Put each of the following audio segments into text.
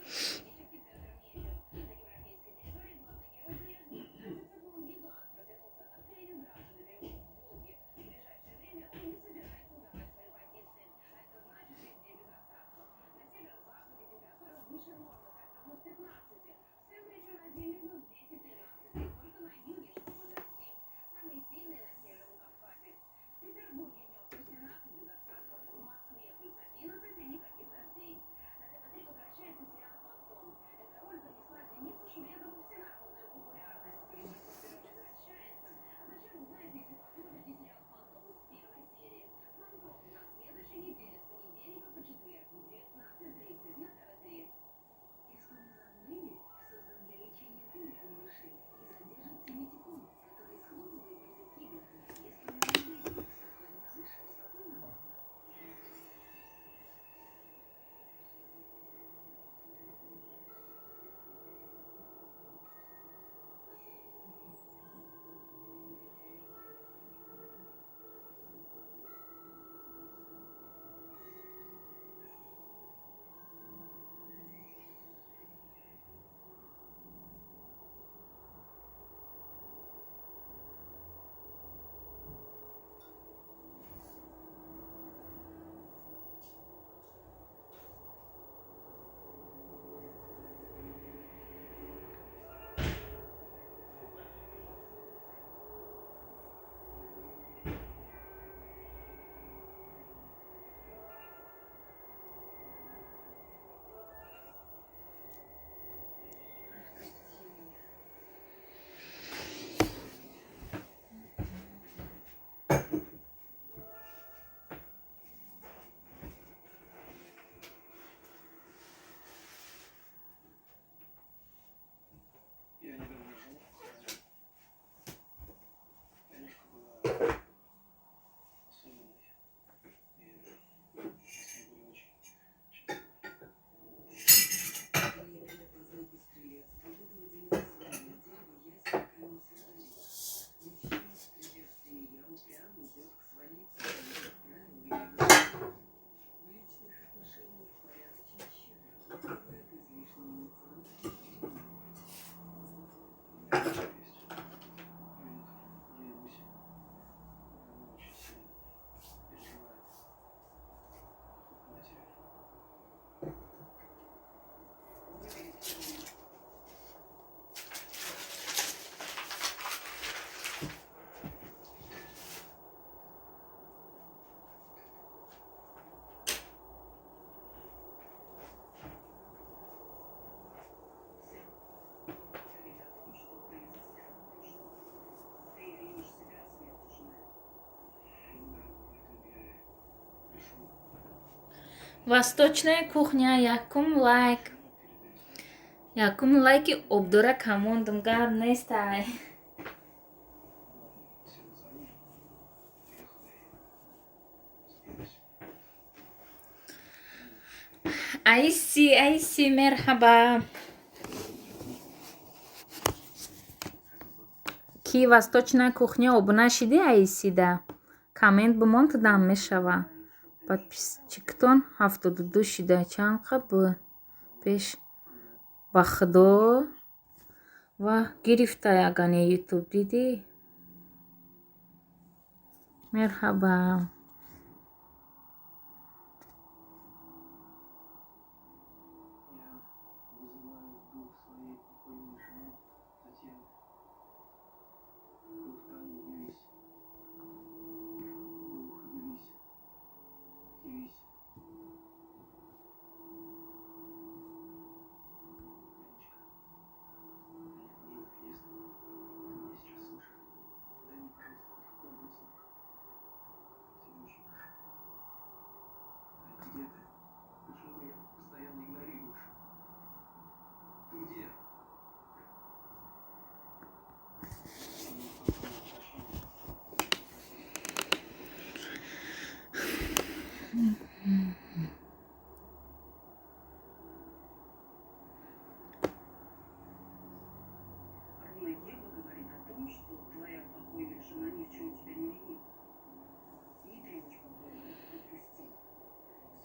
Я недавно жил. Танюшка была особенной. И мы с ней были очень счастливы. У меня дочка есть. Алинка, ей 8. Она очень сильно переживает от матери. Да, поэтому я и решил Восточная кухня, якум лайк. передать. Якум лайки обдора камондум, гап нестай. Она села за руль, уехала и сбилась. Айси, айси, мерҳаба. Ки Восточная кухня обуна шиди, айсида? Коммент бимон, тудам мешава. Подписчиктон 72 шида. Чанд қа бу пеш ба худо ва гирифта ягане Ютуб дидӣ? Мерҳаба. Я вызываю дух своей покойной жены Татьяны. Дух Тани, явись. Дух, явись. Явись. Танечка. Таня, милая, если ты меня сейчас слышишь, дай мне, пожалуйста, хоть какой-нибудь знак. Я тебя очень прошу. Таня, где ты? Почему ты меня постоянно игнорируешь? Ты где? Я прошу прощения. Попросить. Руна Геба говорит о том, что твоя покойная жена ни в чем тебя не винит. Не тревожь покойную, отпусти.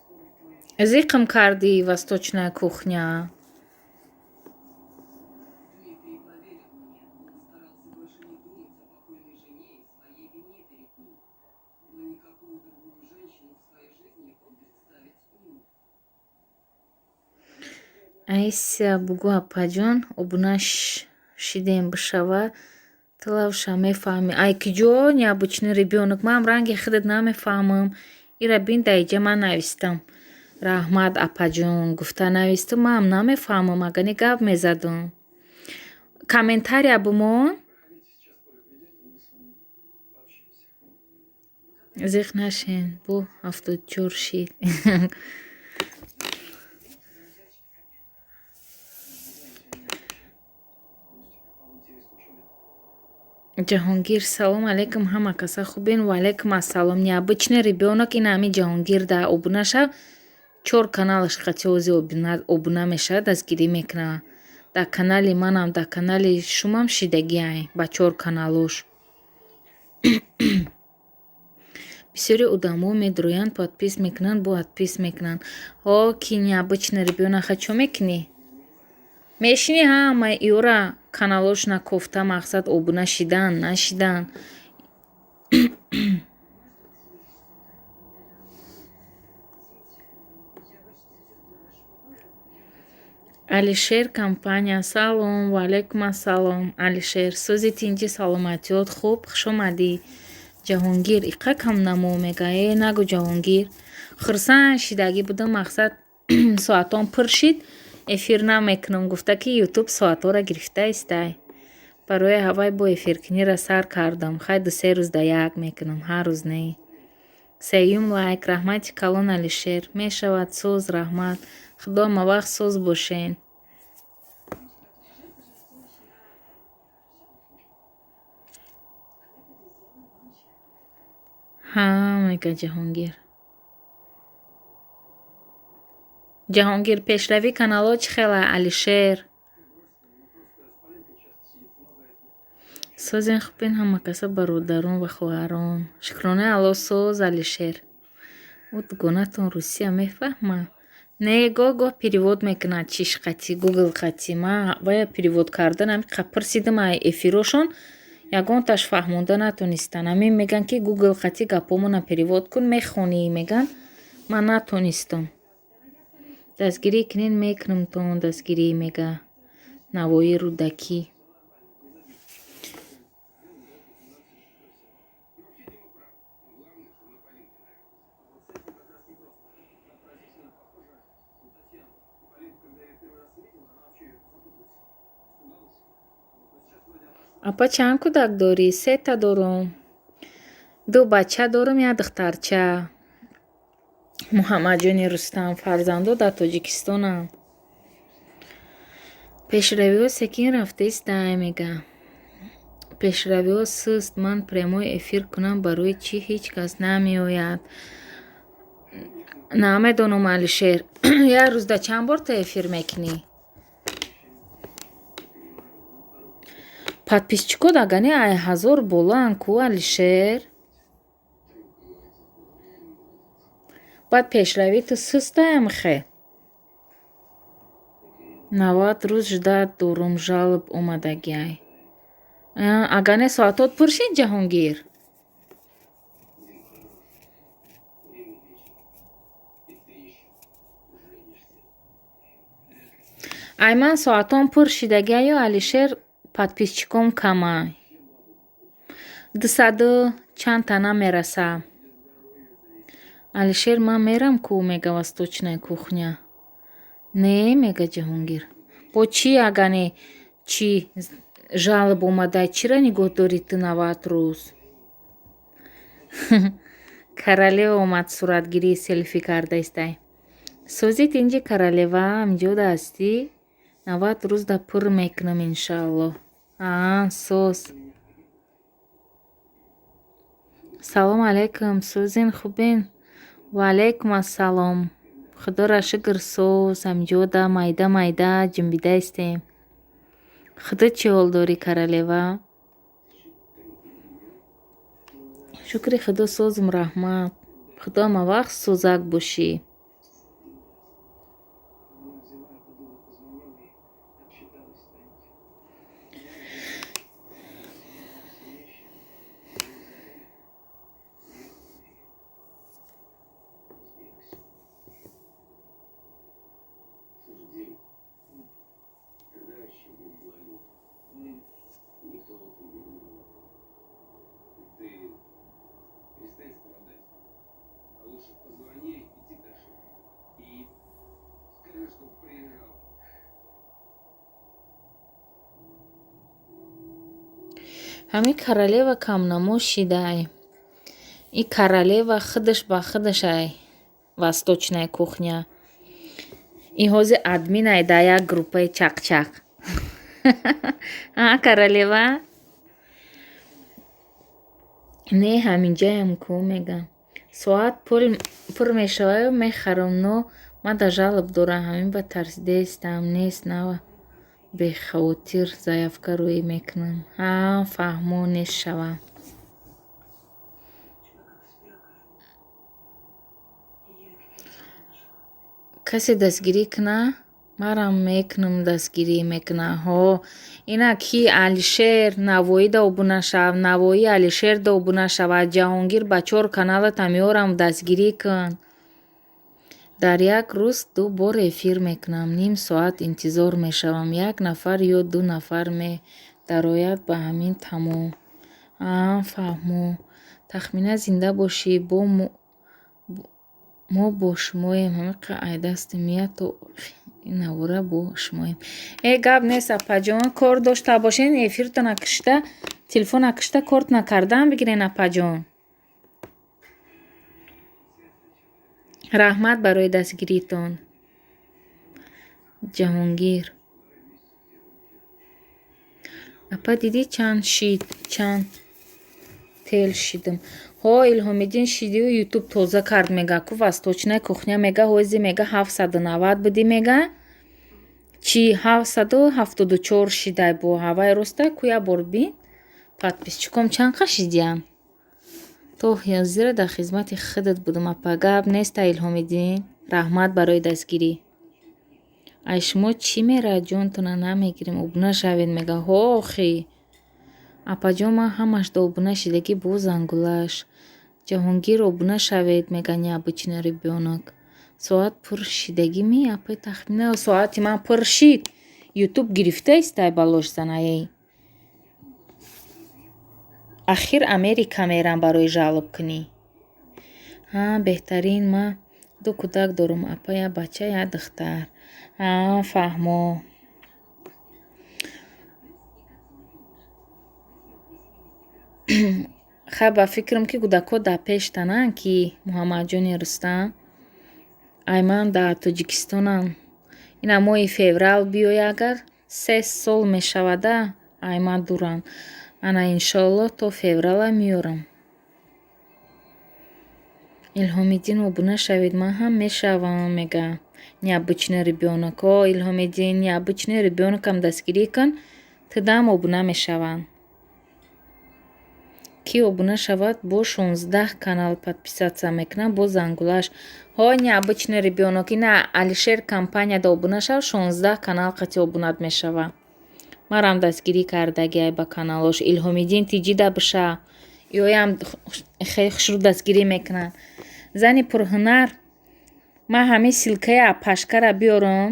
Скоро в твою жизнь Зиқм кардӣ, Восточная кухня. Аися, бугӯ, апаҷон, обуна шидем бишава, ту лавша мефаҳмӣ. Ай куҷо, необычный ребёнок, манам ранги худат намефаҳмам. Ира бин, дар иҷа ман навистам. Раҳмат, апаҷон, гуфта навистам, манам намефаҳмам, агар не гап мезадам. Комментария бимон. Зиқ нашен, бу 74 шид. Ҷаҳонгир, салом алейкум, ҳама каса хубен? Ваалейкум ассалом. Необычный ребёнок, ин ҳами Ҷаҳонгир да обуна шав, чор каналаш қати ози обуна мешавад, дастгирӣ мекунад. Дар канали манам, дар канали шумам шидагиай ба чор каналош. Бисёри одамо медроянд, подпис мекунанд, бо отпис мекунанд. Ҳо, ки необычный ребёнок, ха чо мекунӣ? Мешинӣ ҳамаи иёра каналошона кофта, мақсад обуна шидан, нашидан. Алишер компания, салом, ваалейкум ассалом. Алишер, сӯзи тинҷи, саломатиёт хуб, хуш омадӣ. Ҷаҳонгир, иқа кам намо мега. Э, нагӯ, Ҷаҳонгир. Хурсанд шидагӣ будам, мақсад соатон пур шид, эфир намекунам гуфта, ки Ютуб соатҳоро гирифта истай. Барои ҳавай бо эфиркуниро сар кардам. Хай, 2-се рӯз да як мекунам, ҳар рӯз не. Сеюм лайк, раҳмати калон, Алишер. Мешавад, соз, раҳмат. Худо ҳамавақт соз бошен. Ҳа, мега Ҷаҳонгир. Ҷаҳонгир, пешравии каналҳо чӣ хела, Алишер? Созен, хубен ҳама каса, бародарон ва хоҳарон. Шукронаи Аллоҳ, соз, Алишер. Ӯ дугонатон русия мефаҳма? Не, гоҳ гоҳ перевод мекунад чиш қати, Гугл қати. Ман вая перевод кардан ҳами пурсидам ай эфирошон, ягонташ фаҳмонда натонистанд. Ҳамин мегӯянд, ки Гугл қати гапҳомона перевод кун, мехонӣ, мегӯянд. Ман натонистам. Дастгирӣ кунед, мекунамтон дастгирӣ, мега Навои Рӯдакӣ. Апа, чанд кӯдак дорӣ? Сета дорум. Ду бача дорум, як духтарча. Муҳаммадҷони Рустам, фарзандо дар Тоҷикистонанд. Пешравиҳо секин рафтаистай, мега. Пешравиҳо суст, ман прямой эфир кунам, барои чӣ ҳеҷ кас намеояд? Намедонам, Алишер. Як рӯз да чанд бор ту эфир мекунӣ? Подписчикот агане ай 1000 болоанд ку, Алишер. Баъд пешравии ту сустаям хе. 90 рӯз ждать дорум, жалоб омадагиай. Агане соатот пур шид, Ҷаҳонгир? Ай ман соатон пур шидагиаю, Алишер, подписчиком камай. Дусаду чанд та намераса. Алишер, ман мерам ку, мега, восточная кухня. Не, мега Ҷаҳонгир. Бо чӣ агане чӣ жалоб омадай, чира нигоҳ дорӣ ту 90 рӯз? Королева омад, суратгирии селфи карда истай. Сӯзи тинҷи, королева, ҳамиҷода ҳастӣ? 90 рӯз да пур мекунам, иншааллоҳ. Аа, соз. Салом алейкум, сӯзин, хубен? Ваалейкум ассалом. Худоро шукр, соз, ҳамиҷода майда майда ҷунбида истем. Худо чӣ ҳол дорӣ, королева? Шукри Худо, созум, раҳмат. Худо ҳамавақт сӯзак бошӣ. Она взяла, я подумала, позвонила и отчиталась Таньке. Собрала все вещи, ее забыли, уехала и разбилась. Слушай, Дим, Ҳамин королева камнамо шидай. И королева худаш ба худашай. Восточная кухня. Ин ҳозир админай дар як группаи чақчақ. А королева? Не, ҳаминҷаям ку мегам. Соат пур мешаваю мехарам, но ман да жалоб дорам, ҳамин ба тарсидаистам, нест нава бехавотир заявка рӯӣ мекунам. Ҳа, фаҳмо нест шавам. Касе дастгирӣ куна, марам мекунам, дастгирӣ мекуна. Ҳо, ина ки Алишер Навоида обуна шав, Навоӣ Алишерда обуна шавад, Ҷаҳонгир ба чор каналата меорам, дастгирӣ кун. Дар як рӯз ду бор эфир мекунам, ним соат интизор мешавам, як нафар ё ду нафар медарояд, ба ҳамин тамом. А, фаҳмо. Тахмина, зинда бошӣ, бо мо бо шумоем, ҳамиқа ай дасти мия то навора бо шумоем. Э, гап нест, апаҷон, кор дошта бошен, эфиртона кишта, телефона кишта, кортона кардан бигирен, апаҷон. Раҳмат барои дастгиритон. Ҷаҳонгир. Апа, дидӣ чанд шид, чанд тел шидам. Ҳо, Илҳомиддин, шидию ютуб тоза кард, мега ку восточная кухня мега, ҳози мега 790 будӣ, мега чӣ 774 шидай бо ҳавай роста ку як бор бин подписчиком чанд қа шидиян. То ҳозира дар хизмати худат будам, апа, гап неста, Илҳомиддин, раҳмат барои дастгирӣ. Ай шумо чӣ меравад, ҷонтона намегирем, обуна шавед, мега. Ҳо, охи. Апаҷон, ман ҳамашда обуна шидагӣ бо зангулаш. Ҷаҳонгир, обуна шавед, мега необычный ребёнок. Соат пур шидагӣ ми, апаи Тахмина, соати ман пур шид. Ютуб гирифта истай балош занаей. Ахир Америка мерам барои жалоб кунӣ. Ҳа, беҳтарин, ман ду кӯдак дорам, апа, як бача, як духтар. Ҳа, фаҳмо. Хай, ба фикрам ки кӯдакҳо дар пештананд, ки Муҳаммадҷони Рустам. Ай ман дар Тоҷикистонам. Ина моҳи феврал биёя агар 3 сол мешавада, ай ман дурам. Ана иншоаллоҳ то феврала меёрам. Илҳомиддин, обуна шавед, ман ҳам мешавам, мега. Необычный ребёнок. О, Илҳомиддин, необычный ребёнокам дастгирӣ кун, тудам обуна мешаванд. Ки обуна шавад, бо 16 канал подписаться мекунам, бо зангулаш. Ҳо, необычный ребёнок, ина Алишер компанияда обуна шав, 16 канал қати обунат мешава. Марам дастгирӣ кардагиай ба каналош. Илҳомиддин тиҷида биша. Иоям хеле хушрӯ дастгирӣ мекунанд. Зани пурҳунар, ман ҳамин ссылкаи апашкара биёрам,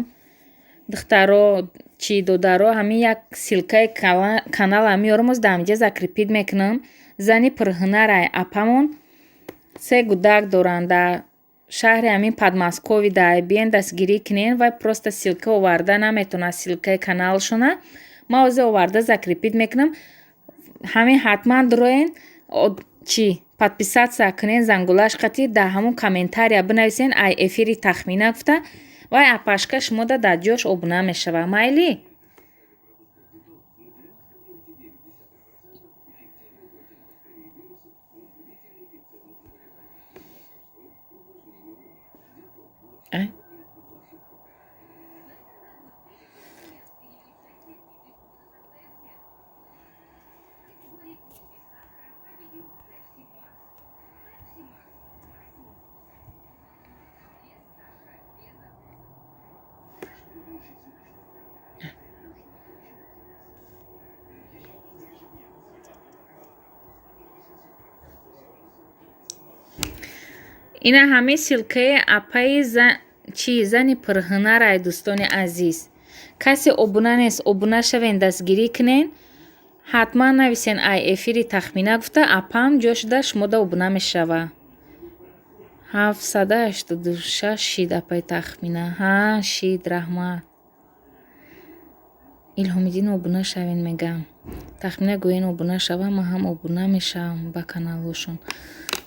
духтаро чӣ додаро, ҳамин як ссылкаи канала меёрам, оз дар ҳаминҷа закрепить мекунам. Зани пурҳунарай апамон, се кӯдак доранд, дар шаҳри ҳамин Подмосковье биен дастгирӣ кунен, вай просто ссылка оварда наметавонад, ссылкаи каналшона. Ман ҳозир оварда закрепить мекунам. Ҳамин ҳатман дуроен, чӣ подписаться кунен, зангулаш қати дар ҳамон комментария бинависен ай эфири Тахмина гуфта, вай апашка шумода дар ҷош обуна мешава. Майли? Ай. Ина ҳамин ссылкаи апаи чӣ зани пурҳунарай, дӯстони азиз. Касе обуна нест, обуна шавен, дастгирӣ кунен. Ҳатман нависен ай эфири Тахмина гуфта, апам ҷо шуда шумода обуна мешава. 786 шид, апаи Тахмина. Ҳа, шид, раҳмат. Илҳомиддин, обуна шавен, мегам. Тахмина гӯен, обуна шавам, ман ҳам обуна мешавам ба каналҳошон.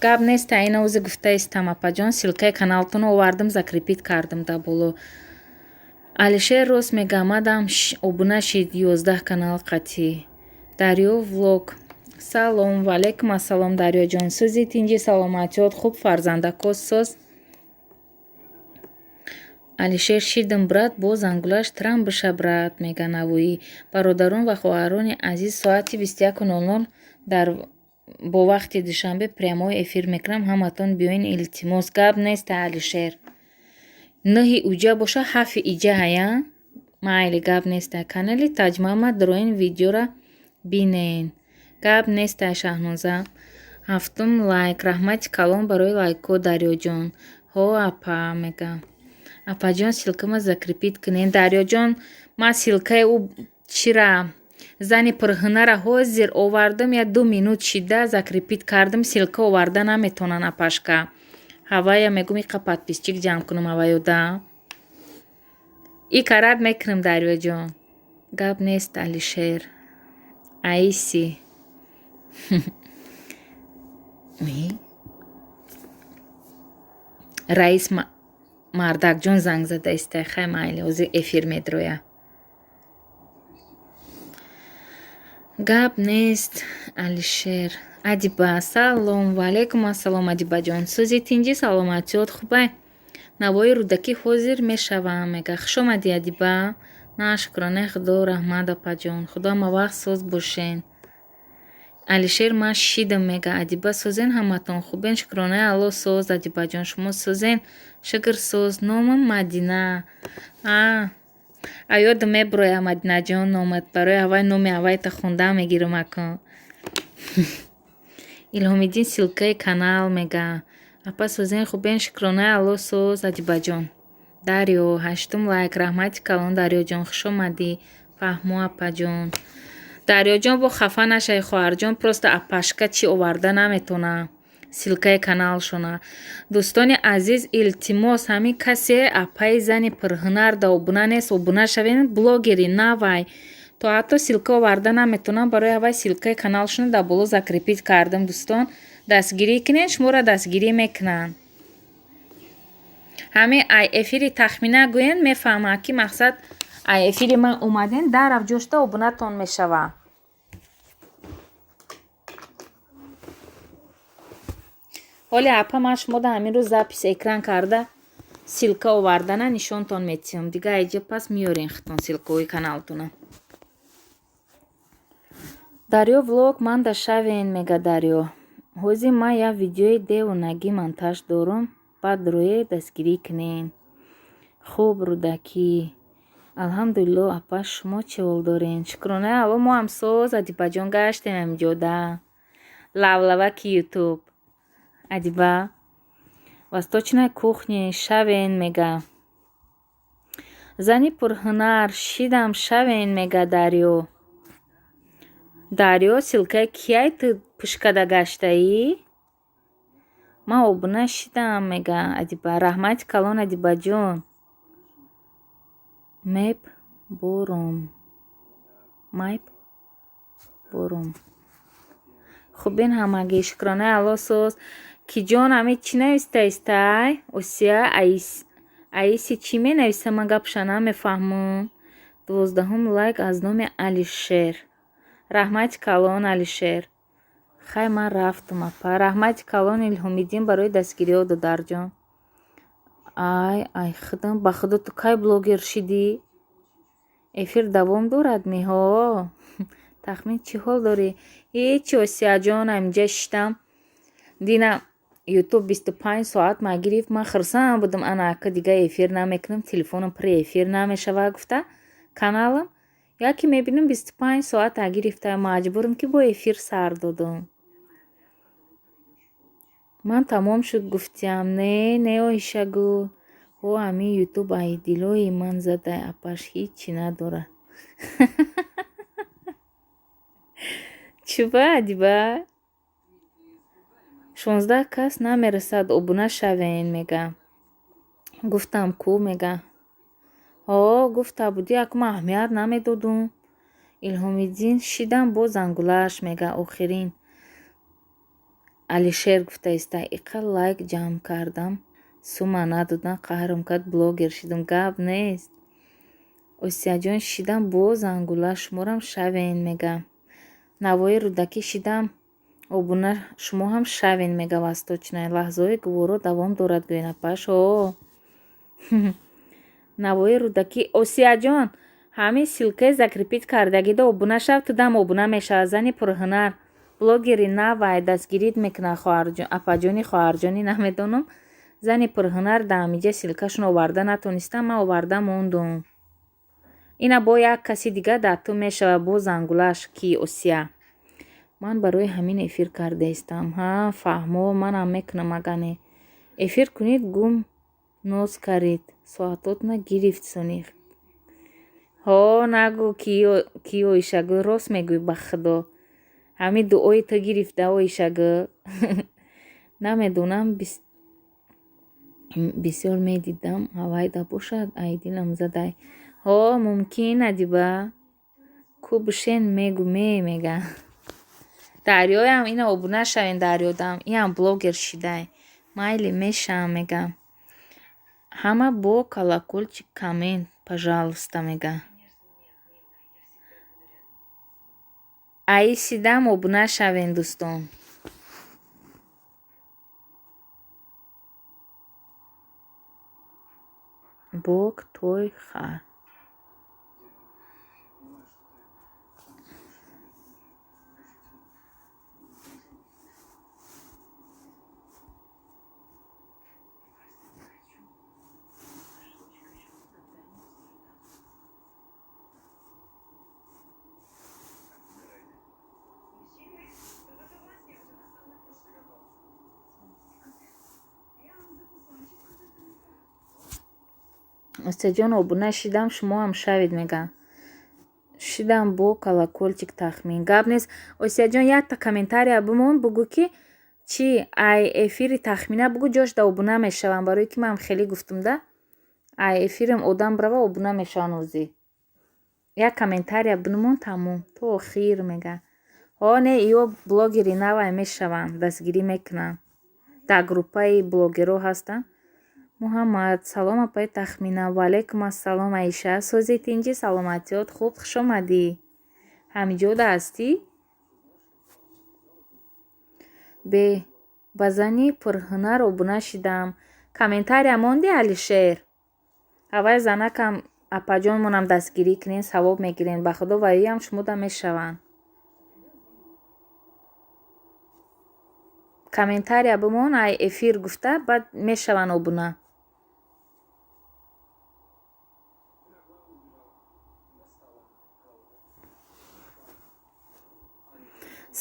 Гап нест, ина ози гуфта истам, апаҷон, ссылкаи каналтонро овардам, закрепить кардам дар боло. Алишер рост мега, мадам обуна шид 11 канал қатӣ. Дарё влог. Салом, ваалайкум ассалом, Дарёҷон. Сӯзи, тинҷи, саломатиёт хуб, фарзандако соз. Алишер шидам, брат, бо зангулаш трам биша, брат, мега Навоӣ. Бародарон ва хоҳарони азиз, соати 21:00 дар бо вақти Душанбе прямой эфир мекунам, ҳаматон биёин, илтимос. Гап нест, Алишер. 9-и уҷа боша, 7-и иҷа ҳая? Майли, гап неста. Канали Таҷмама дроин видеора бинен. Гап неста, Шаҳноза. Ҳафтум лайк. Раҳмати калон барои лайкҳо, Дарёҷон. Ҳо, апа, мега. Апаҷон, ссылкама закрепить кунен. Дарёҷон, ман ссылкаи ӯ чира, зани пурҳунара, ҳозир овардам, я 2 минут шида закрепить кардам, ссылка оварда наметонан, апашка. Ҳавая мегум, иқа подписчик ҷамъ кунам, ҳаваёда. И карат мекунам, Дарёҷон. Гап нест, Алишер. Аиси. Раис мардакҷон занг зада истай, хай майли, ҳозир эфир медроя. Гап нест, Алишер. Адиба, салом, ваалайкум ассалом, Адибаҷон. Сӯзи, тинҷӣ, саломатиёт хубай? Навои Рӯдакӣ ҳозир мешавам, мега. Хуш омадӣ, Адиба. На, шукронаи Худо, раҳмат, апаҷон. Худо ҳамавақт соз бошен. Алишер ман шидам, мега. Адиба, созен ҳаматон, хубен? Шукронаи Алло, соз, Адибаҷон. Шумо созен? Шукр, соз. Номам Мадина. А аёдам меброя, Мадинаҷон, номат. Барои ҳавай номи ҳавайта хонда мегирам акун. Илҳомиддин, ссылкаи канал, мега. Апа, созен, хубен? Шукронаи Алло, соз, Адибаҷон. Дарё, ҳаштум лайк. Раҳмати калон, Дарёҷон, хуш омадӣ. Фаҳмо, апаҷон. Дарёҷон, бо хафа нашавӣ, хоҳарҷон, просто апашка чӣ оварда наметона ссылкаи каналшона. Дӯстони азиз, илтимос, ҳамин касе апаи зани пурҳунар да обуна нест, обуна шавен, блогери навай. То ҳатто ссылка оварда наметонам, барои ҳавай ссылкаи каналшона дар боло закрепить кардам, дӯстон. Дастгирӣ кунед, шуморо дастгирӣ мекунанд. Ҳамин ай эфири тахмина гӯен, мефаҳмад, ки мақсад ай эфири ман омаден, дарав ҷошта обунатон мешава. Ҳоле апа, ман шумо да ҳамин рӯз запись экран карда ссылка овардана нишонтон метиҳам. Дига айҷа пас меёрен хитон ссылкаҳои каналтона. Дарё влог ман да шавен, мега Дарё. Ҳозир ман як видеои девонагӣ монтаж дорум, баъд рӯе дастгирӣ кунен. Хуб, Рӯдакӣ. Алҳамдулилло, апа, шумо чӣ ҳол дорен? Шукронаи Алло, мо ҳам соз, Адибаҷон, гаштем ҳаминҷода. Лавлаваки ютуб. Адиба. Восточная кухня шавен, мега. Зани пурҳунар шидам, шавен, мега Дарё. Дарё, ссылкаи кияй ту пушкада гаштаӣ? Ман обуна шидам, мега Адиба. Раҳмати калон, Адибаҷон. Меп бором. Майб бором. Хубен ҳамагӣ, шукронаи Алло, соз. Ки ҷон, ҳамин чӣ нависта истай? Осия аиси чӣ менависа, ман гапша намефаҳмам. 12-ум лайк аз номи Алишер. Раҳмати калон, Алишер. Хай, ман рафтам, апа. Раҳмати калон, Илҳомиддин, барои дастгириҳо, додарҷон. Ай, ай худам, ба худо, ту кай блогер шидӣ? Эфир давом дорад меҳо? Тахмин, чӣ ҳол дорӣ? Ҳечи, Осияҷон, ҳаминҷа шиштам. Дина ютуб 25 соат ма гирифт, ман хурсанд будам, ана ака дига эфир намекунам, телефонам пури эфир намешавад гуфта каналам. Яке мебинам, 25 соат гирифта, маҷбурам ки бо эфир сар додам. Ман тамом шуд гуфтиям. Не, не, оишагул. Ҳо, ҳамин ютуб ай дилои ман задай, апаш ҳичи надорад. Чӯба, Адиба? 16 кас намерасад, обуна шавен, мега. Гуфтам ку, мега. Ҳо, гуфта будӣ, акум аҳамият намедодум. Илҳомиддин шидам бо зангулааш мега охирин. Алишер гуфтаиста иқа лайк ҷамъ кардам, сума надодан, қаҳрам кард, блогер шидам. Гап нест. Осияҷон шидам бо зангула, шуморам шавен мега. Навои Рӯдакӣ шидам обуна, шумо ҳам шавен мега. Восточная лаҳзаҳои гуворо давом дорад гӯен апаш. О Навои Рӯдакӣ, Осияҷон, ҳамин ссылкаи закрепить кардагида обуна шав, тудам обуна мешавад. Зани пурҳунар, блогери навай, дастгирит мекунад хоҳарҷон, апаҷони хоҳарҷонӣ намедонам. Зани пурҳунар дар ҳамиҷа ссылкашон оварда натонистам, ман оварда мондум. Ина бо як каси дига дар ту мешавад бо зангулаш ки Осия. Ман барои ҳамин эфир кардаистам. Ҳа, фаҳмо, манам мекунам ага не. Эфир кунед, гум ноз каред. Соатотна гирифт сони. Ҳо, нагӯ ки Оишагӯ, рост мегӯй ба худо. Ҳамин дуои ту гирифта Оишагӯ. Намедонам, бисёр медидам, ҳавайда бошад, ай дилам задай. Ҳо, мумкин адиба. Ку бишен мегӯ ме мега. Дарёям ина обуна шавен дарёдам. Иам блогер шидай. Майли мешавам мега. Ҳама бо колокольчик коммент, пожалуйста мега. Аисидам обуна шавен дӯстон. Бок той хар. Осияҷон обуна шидам, шумо ҳам шавед мега. Шидам бо колокольчик тахмин. Гап нест. Осияҷон якта комментария бимон, бугӯ ки чӣ ай эфири тахмина бугӯ, ҷош да обуна мешавам, барои ки ман хеле гуфтум да. Ай эфирам одам брава обуна мешаван ӯзи. Як комментария бинмон тамом. То охир мега. Ҳо не, иё блогери навай мешаванд, дастгирӣ мекунанд. Дар группаи блогерҳо ҳастанд. Муҳаммад, салом апаи Тахмина. Ва алайкум ассалом Аиша. Сози тинҷи, саломатиёт хуб, хуш омадӣ. Ҳамиҷода ҳастӣ? Бе, ба зани пурҳунар обуна шидам. Комментария монди Алишер? Аввал занакам апаҷонмонам дастгирӣ кунен, савоб мегирен. Ба худо ва иам шумода мешаванд. Комментария бимон, ай эфир гуфта, баъд мешаванд обуна.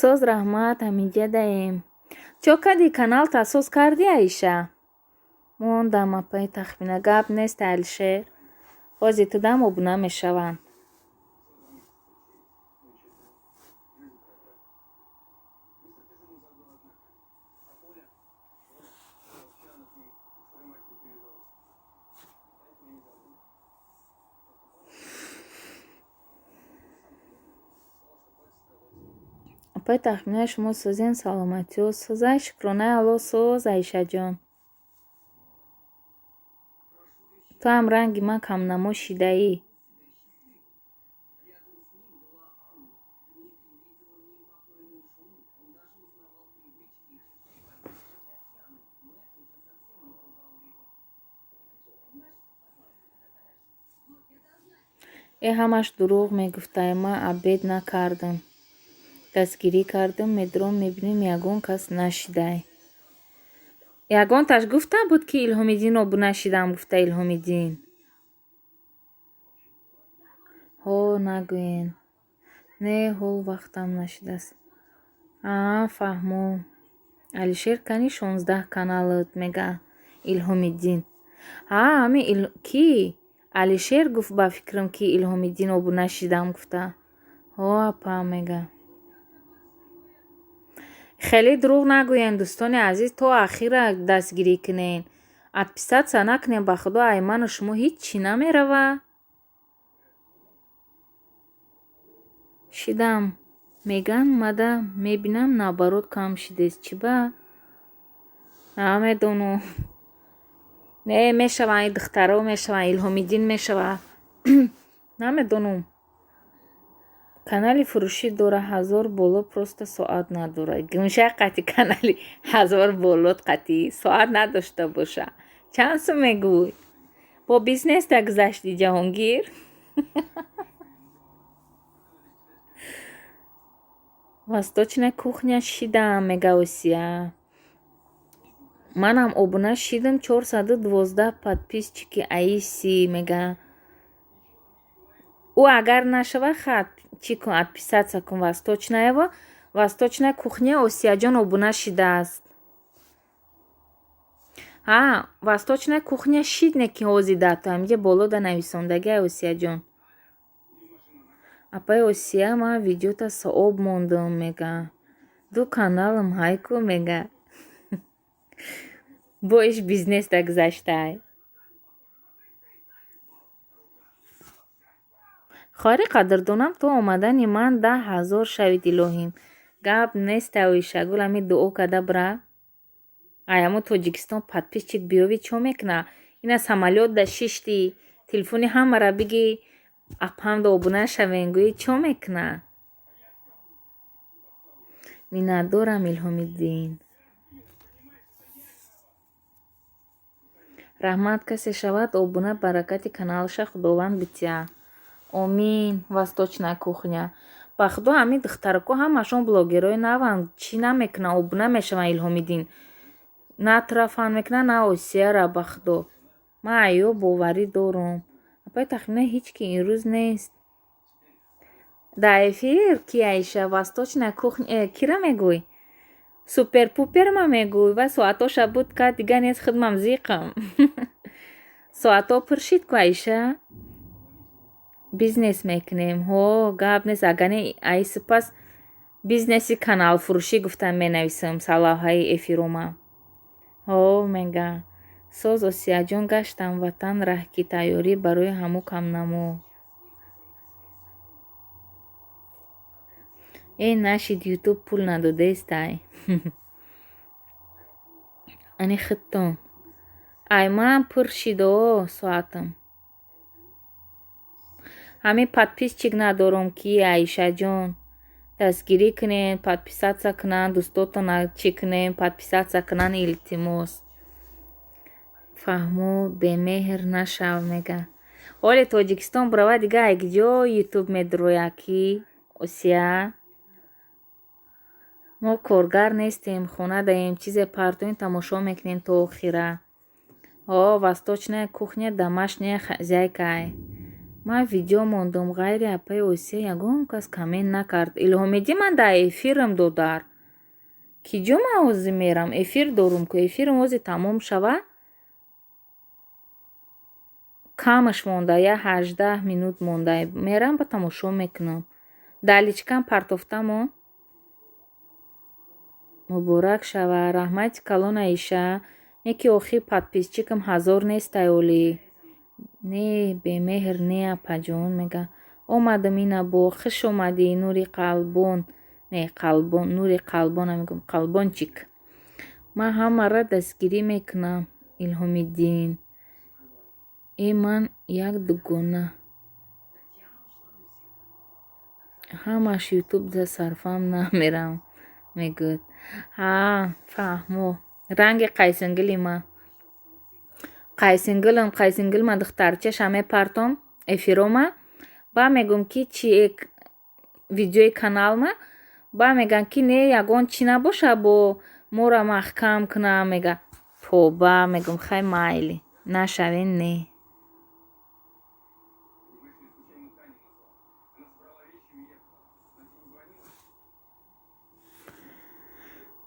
Соз раҳмат, ҳамиҷадаем. Чо кардӣ каналта соз кардӣ Аиша? Мондам апаи Тахмина. Гап нест Алишер. Ҳозир тудам обуна мешаванд. Апаи Тахмина шумо созен, саломатиё созай, шукронаи Аллоҳ соз Аишаҷон. Ту ҳам ранги ман камнамо шидаӣ. Э ҳамаш дурӯғ мегуфтай, ман обед накардам. Дастгирӣ кардам, медром мебинем ягон кас нашидай. Ягонташ гуфта буд ки Илҳомиддин обуна шидам гуфта Илҳомиддин. Ҳо нагӯен. Не, ҳол вақтам нашидааст. Аа, фаҳмо. Алишер кани 16 каналот мега Илҳомиддин. Ҳа, ҳами ки? Алишер гуфт ба фикрам ки Илҳомиддин обуна шидам гуфта. Ҳо апа мега. Хеле дурӯғ нагӯен дӯстони азиз, то ахира дастгирӣ кунен. Отписаться накунем, ба худо ай ману шумо ҳеҷ чӣ намерава. Шидам меган мада мебинам, наоборот, кам шидест. Чӣ ба? Намедонам. Не, мешаванд и духтаро, мешаванд, Илҳомиддин мешава. Намедонам. Канали фурӯшӣ дора, 1000 боло, просто соат надора. Гумша қати канали 1000 болот қатӣ соат надошта боша. Чанд сум мегӯй? Бо бизнеста гузаштӣ, Ҷаҳонгир? Восточная кухня шидам, мега Осия. Манам обуна шидам, 412 подписчики аиси, мега. Ӯ агар нашава, хат чӣ кун, отписаться кун. Восточная кухня Осияҷон обуна шидааст. Ҳа, Восточная кухня шид, не ки ҳози дато ҳамиҷа боло да нависондагиай, Осияҷон. Апаи Осия, ман видеота саоб мондам, мега. Ду каналам ҳайку, мега. Бо иш бизнеста гузаштай. Хоҳари қадрдонам, то омадани ман 10 000 шавид, илоҳим. Гап нест, Оишагул, ами дуо када бира. Ай ҳамо Тоҷикистон подписчик биёвӣ, чо мекуна? Ина самолёт да шишти, телефони ҳамара биги, апамда обуна шавен, гӯӣ, чо мекуна? Миннатдорам, Илҳомиддин. Раҳмат, касе шавад обуна, баракати каналша Худованд бития. Омин, Восточная кухня. Ба худо, ҳамин духтарако ҳамашон блогерҳои наванд, чӣ намекунанд, обуна мешаванд, Илҳомиддин. На тура фан мекунанд, на Осияра, ба худо. Ман айё боварӣ дорум. Апаи, тахминан ҳеҷ ки имрӯз нест. Дар эфир ки, Аиша, Восточная кухня кира мегӯй? Супер-пупер ма мегӯй ва соатоша буд ка дига нест, худмам зиқам. Соатҳо пур шид ку, Аиша? Бизнес мекунем. Ҳо, гап нест, агар не, ай сипас бизнеси каналфурӯшӣ гуфтам менависам сарлавҳаи эфирома. Ҳо, мега. Соз, Осияҷон, гаштам ватан раҳ, ки тайёрӣ барои ҳаму камнамо. Э, нашид, ютуб пул надодестай. Ани худтон. Ай ман пур шидо соатам. Ҳамин подписчик надорум ки, Аишаҷон. Дастгирӣ кунед, подписаться кунанд, дӯстотона чӣ кунем, подписаться кунанд, илтимос. Фаҳму, бемеҳр нашав, мега. Оле Тоҷикистон бурава, дига ай киҷо ютуб медуроя ки, Осия? Мо коргар нестем, хона даем, чизе партоем, тамошо мекунем то охира. Ҳо, Восточная кухня домашняя хозяйкай. Ман видео мондум, ғайри апаи Осия ягон кас коммент накард. Илҳомиддин, ман дар эфирам, додар. Киҷо ман ҳозир мерам? Эфир дорум ку, эфирам ҳозир тамом шава. Камаш монда, як 18 минут монда. Мерам ба тамошо мекунам. Дар личкам партофтамо. Муборак шава. Раҳмати калон, Аиша. Не ки охир подписчикам 1000 нестай олӣ. Не, бемеҳр не, апаҷон, мега. Омадам ина бо хуш омадӣ, нури қалбон. Не, қалбон, нури қалбона мегӯм, қалбончик. Ман ҳамаро дастгирӣ мекунам, Илҳомиддин. Э, ман як дугона. Ҳамаш ютуб да сарфам намерам, мегӯяд. Ҳа, фаҳмо. Ранги қайсингили ман. Қайсингилам, қайсингилма духтарчаша мепартом эфирома. Ба мегӯм ки чи видеои каналма, ба мегӯянд ки не, ягон чӣ набоша, бо моро маҳкам куна, мега. Тоба, мегӯм, хай, майли. Нашавен, не.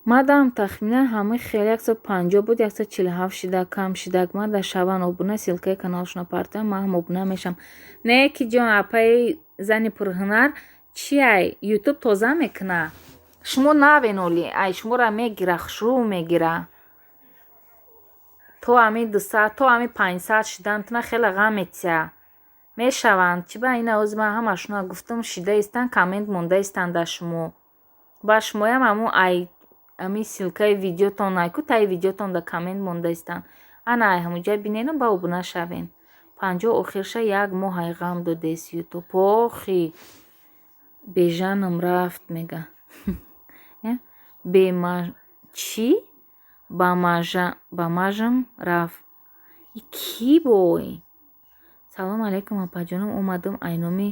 Мадам тахминан ҳамаи хел 150 буд, 147 шида, кам шидак. Мада шаван обуна, ссылкаи каналшона партоям, ман ҳам обуна мешавам. Не ки ҷон, апаи зани пурҳунар, чи ай ютуб тоза мекуна. Шумо навен оли, ай шуморо мегира, хушрӯ мегира. То ҳамин 200, то ҳамин 500 шидантона хеле ғам метия. Мешаванд. Чӣ ба ина ҳозир ман ҳамашона гуфтам, шида истанд, коммент монда истанд дар шумо. Ба шумоям ҳамун ай ами ссылкаи видеотон айку таи видеотон да коммент монда истанд. Ана ай ҳамуҷа бинену ба обуна шавен. 50 охирша як моҳ ай ғам додес ютуб. Охи бежанам рафт мега. Бема чӣ? Ба мажам рафт. И кӣ бой? Салом алейкум, апаҷонам, омадам ай номи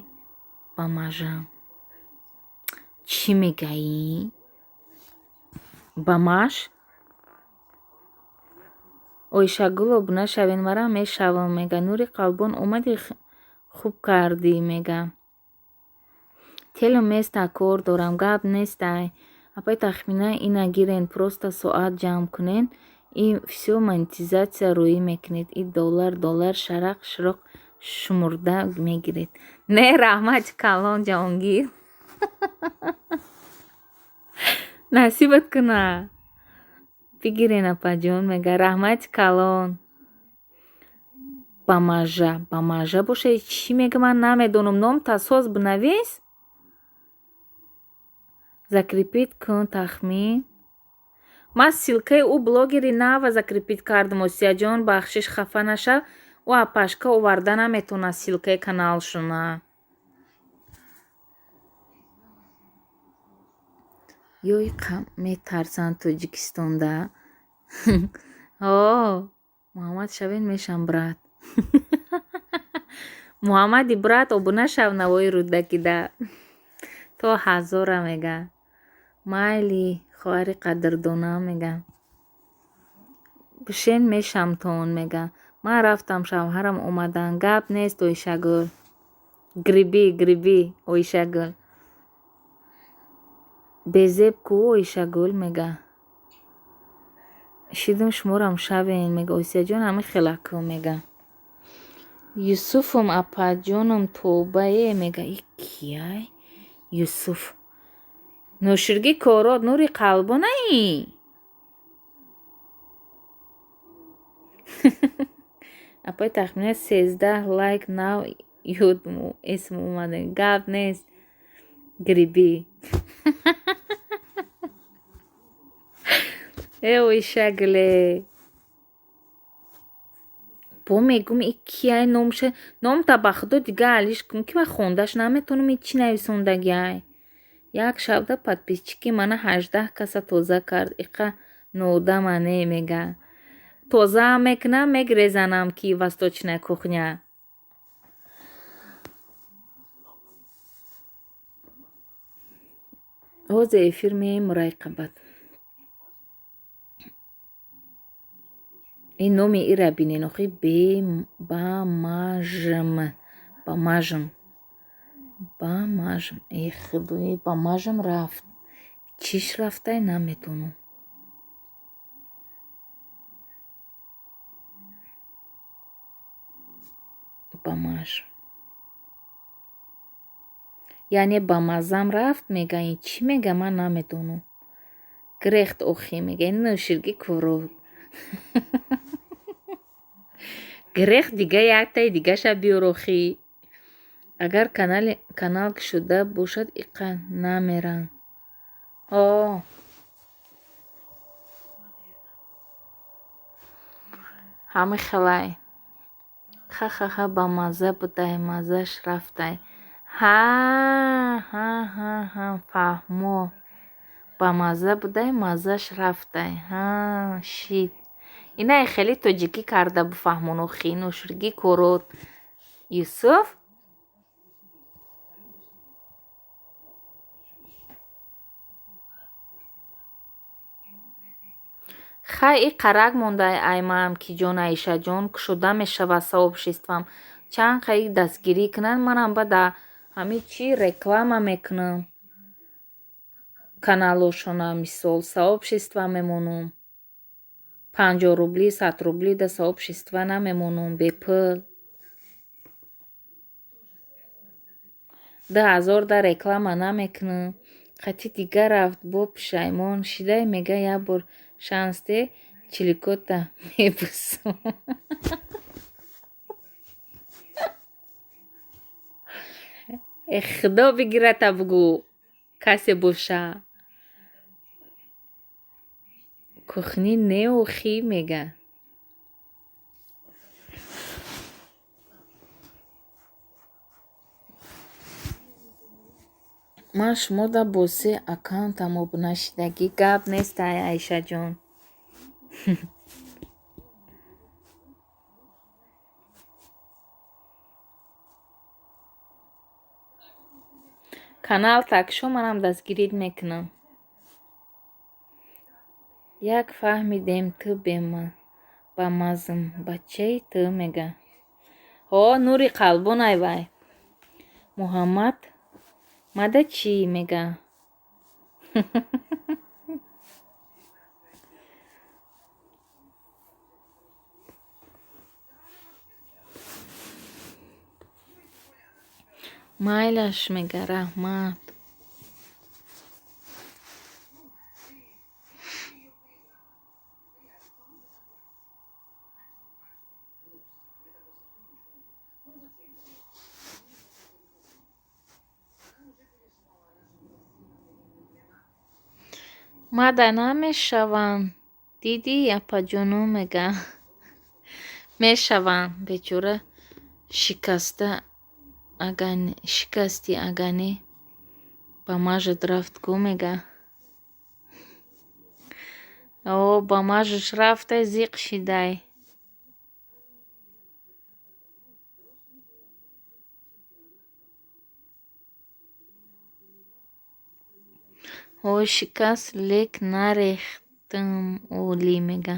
Бамажам. Чӣ мегаӣ? Бамаш? Оишагул, обуна шавен, марам мешавам, мега. Нури қалбон, омади, хуб кардӣ, мега. Тело места, кор дорам, гап нестай. Апай Тахмина, ина гирен, просто соат ҷамъ кунен и всё, монетизатсия рӯӣ мекунед. И доллар доллар шарақ широқ шумурда мегиред. Не, раҳмати калон, Ҷаҳонгир. Насибат куна. Бигирен, апаҷон, мега. Раҳмати калон. Бамажа, бамажа боша чӣ мега, ман намедонам. Номта соз бинавис. Закрепить кун, Тахмин. Ман ссылкаи ӯ блогери нава закрепить кардам, Осияҷон, бахшиш, хафа нашав. Ӯ апашка оварда наметавонад ссылкаи каналшуна. Ёй, метарсанд Тоҷикистонда. О, Муҳаммад шавен, мешам, брат. Муҳаммади брат, обуна шав Навои Рӯдакида. То ҳазора, мега. Майли, хоҳари қадрдонам, мега. Бишен, мешамтон, мега. Ман рафтам, шавҳарам омадан. Гап нест, Оишагул. Гриби, гриби, Оишагул. Безеб ку, Оишагул, мега. Шидум, шуморам шавен, мега. Осияҷон, ҳами хелаку, мега. Юсуфум, апаҷонум, тобае, мега. И кияй? Юсуф. Ноширги корот, нури қалбонаи? Апай Тахмина, 13 лайк нав ёд эсм омада. Гап нест. Гриби. Э, Оишагле. Бо мегум, и кияй номша? Номта ба худо дига алиш кун, ки ман хондаш наметавонам, и чӣ нависондагиай. Як шабда подписчики мана 18 каса тоза кард. Иқа нодама не, мега. Тозаам мекунам, мегрезанам ки восточная кухня. Ҳозир эфир меем, мурайқабат. Ин номи ира бинен, охи бамажм. Бамажм. Бамажм. Э, худои, бамажм рафт. Чиш рафтай, наметонам. Бамаж. Яъне ба маззам рафт, мега, ин чӣ мега, ман намедонам. Грехт, охи, мега, ин нӯширги корот. Грехт дига яктаи дигаша биёр, охи. Агар канал кушода бошад, иқа намеранд. О. Ҳами хелай. Ха-ха-ха, ба мазза будай, маззаш рафтай. Ҳа, ҳа, ҳа, ҳа, фаҳмо. Ба мазза будай, маззаш рафтай. Ҳа, шит. Инай хеле тоҷикӣ карда буфаҳмон, охи, ноширги корот. Юсуф? Хай, и қарак мондай, ай маам ки ҷон, Аишаҷон, кушода мешавад сообществам. Чанд қаи дастгирӣ кунанд, манам ба да ҳами чӣ реклама мекунам. Каналошона, мисол, сообщества мемонам. 50 рубли, 100 рубли да сообщества намемонам бепул. 2000 да реклама намекунам. Қати дига рафт, бо пушаймон шидай, мега, як бор шанс де, чиликота мебусам. Э худо бигирата бугӯ касе боша. Кухни неохӣ мега. Ман шумода бо се аккаунтам обуна шидагӣ гап нест ай Айшаҷон. Канал такшо манам дастгирит мекунам. Як фаҳмидем ту бамазм бачаи ту мега. Ҳо нури қалбон ай вай. Муҳаммад мада чӣ мега? Майлаш мега раҳмат. Мада намешаванд дидӣ апаҷону мега. Мешаванд бечора шикастӣ агане ба мажат рафт ку мега. О ба мажаш рафтай зиқ шидай. Ҳо шикаст лек нарехтам олӣ мега.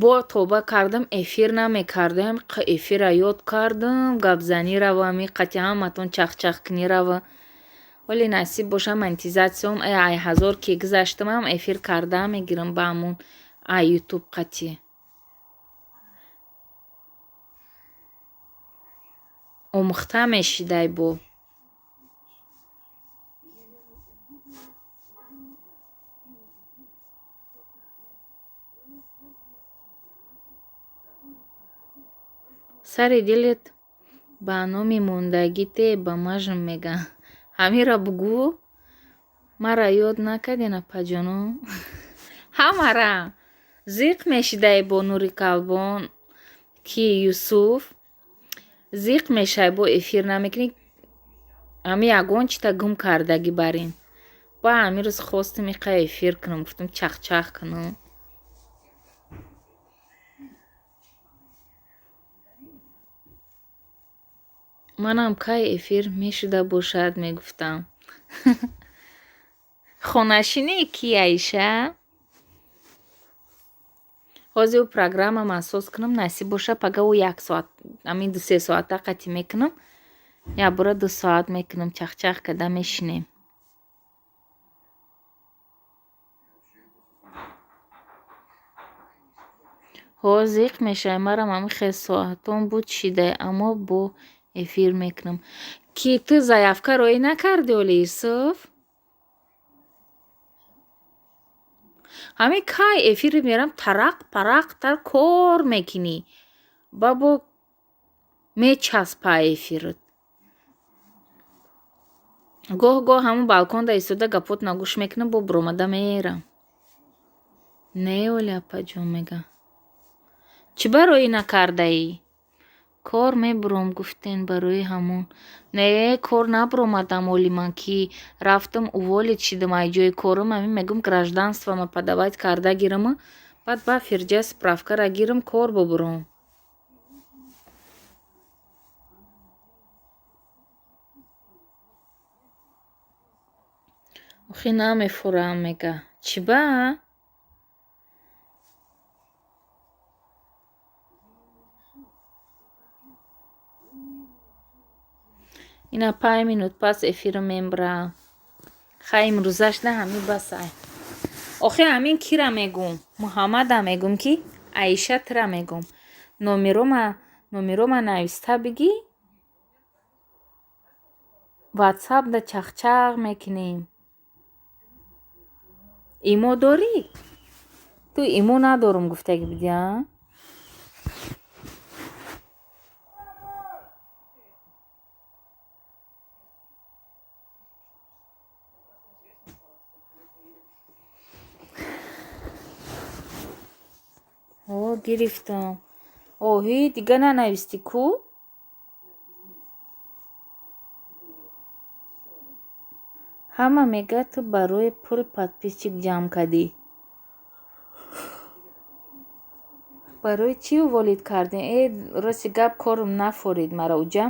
Бо тоба кардам эфир намекардам эфира ёд кардам гапзанӣ рава ами қати ҳаматон чахчахкунӣ рава. Вале насиб боша монетизатсиям ай ҳазор ки гузаштамам эфир карда мегирам ба ҳамун ай ютуб қати. Омӯхта мешидай бо. Сари дилет ба номи мондагите ба мажм мега. Ҳамира бугӯ мара ёд накарден апаҷоно. Ҳамара зиқ мешидай бо нури қалбон ки Юсуф зиқ мешай бо эфир намекунӣ ҳами ягон чита гум кардагӣ барин. Ба ҳамин рӯз хостам иқа эфир кунам гуфтам чахчах кунам. Манам кай эфир мешуда бошад мегуфтам. Хонашинӣ ки Айша? Ҳозир ӯ программам асос кунам насиб боша пага ӯ як соат ҳамин дусе соата қатӣ мекунам. Якбора 2 соат мекунам чахчах карда мешинем. Ҳо зиқ мешавем марам ҳамин хел соатон буд шидай аммо бо эфир мекунам. Ки ту заявка роӣ накардӣ оли Юсуф? Ҳамин кай эфири мерам тарақ парақ тар кор мекунӣ. Ба бо мечаспа эфират. Гоҳ гоҳ ҳамун балконда истода гапотна гӯш мекунам бо буромада мерам. Не оли апаҷон мега. Чӣ барои накардаӣ? Кор мебуром гуфтен барои ҳамун. Не кор набуромадам оли ман ки рафтам уволить шидам ай ҷои корам ҳамин мегӯм гражданствома подавать карда гирама баъд ба фирҷа справкара гирам кор бубуром. Охи намефурам мега. Чӣ ба? Ина 5 минут пас эфира мебарам. Хай имрӯзаш на ҳамин бас ай. Охи ҳамин кира мегӯм? Муҳаммада мегӯм ки Аиша тира мегӯм. Номерома нависта бигӣ ватсапда чахчах мекунем. Имо дорӣ? Ту имо надорум гуфтагӣ будӣ, а? О, гирифтам. Оҳи, дига нанавистӣ ку? Ҳама мегӯяд, ту барои пул подписчик ҷамъ кардӣ. Барои чӣ уволить кардем? Э, рости гап, корум нафорид мара уҷа.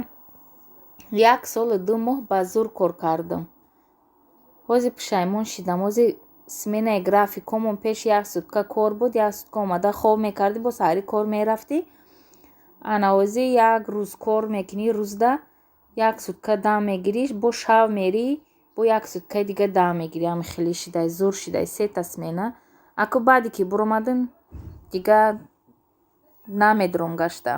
1 солу 2 моҳ ба зур кор кардам. Ҳозир пушаймон шидам. Ҳозир сменаи графикомон пеш як сутка кор буд, як сутка омада хоб мекардӣ, бо саҳарӣ кор мерафтӣ. Ана ҳозир як рӯз кор мекунӣ, рӯзда як сутка дам мегирӣ, бо шав мерӣ, бо як суткаи дига дам мегирӣ. Ҳами хеле шидай, зур шидай, сета смена. Аку баъде ки буромадам, дига намедуром гашта.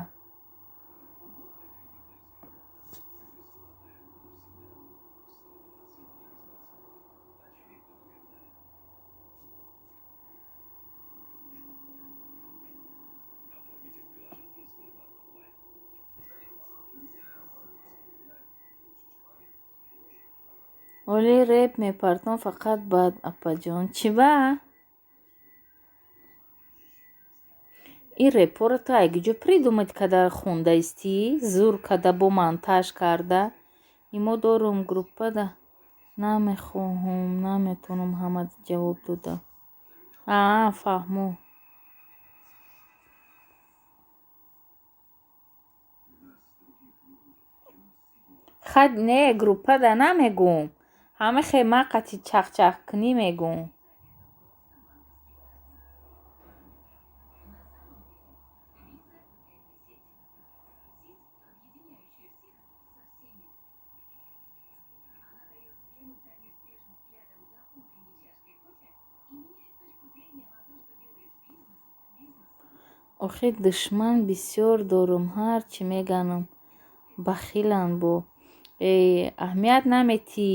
Оли реп мепартом, фақат бад, апаҷон. Чӣ ба? Ин репҳоро ту аз куҷо придумать карда хондаистӣ? Зур карда, бо монтаж карда. Имо дорум, группада намехоҳум, наметавонам ҳама ҷавоб дода. Аа, фаҳмо. Хай, не, группада намегӯм. Ҳама хе ма қати чахчах кунӣ мегӯм. Охир душман бисёр дорум, ҳар чӣ меганам, бахиланд бо. Э, аҳамият наметӣ.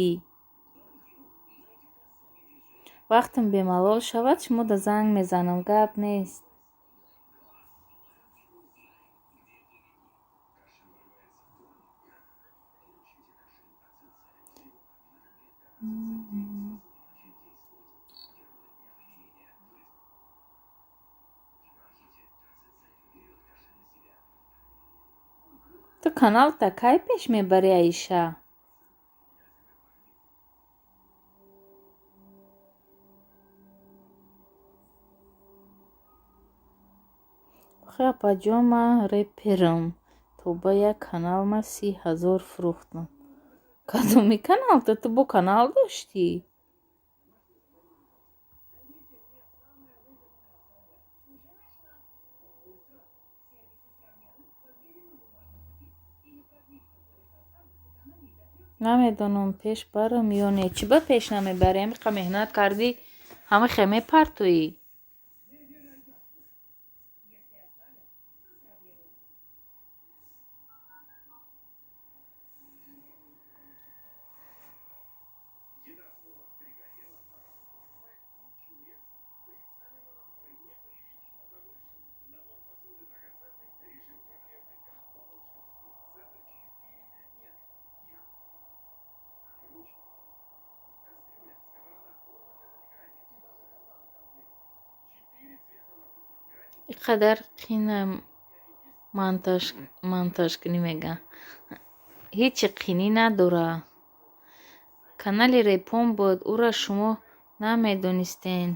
Вақтам бемалол шавад, шумода занг мезанам, гап нест. Ту каналта кай пеш мебарӣ, Аиша? Охи, апаҷон, ман реперам. Тоба, як канал ман 30 000 фурӯхтам. Кадоми каналта? Ту бо канал доштӣ? Намедонам, пеш барам ё не. Чӣ ба пеш намебарӣ? Ҳамиқа меҳнат кардӣ, ҳама хе мепартоӣ. Ин қадар қина монтажкунӣ мегӯянд. Ҳечи қинӣ надора. Канали репон буд, ӯро шумо намедонистен.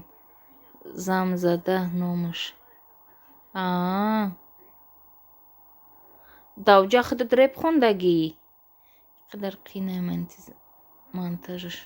Замзада номаш. Аа. Давҷа худат реп хондагӣ? Ин қадар қина монтажаш.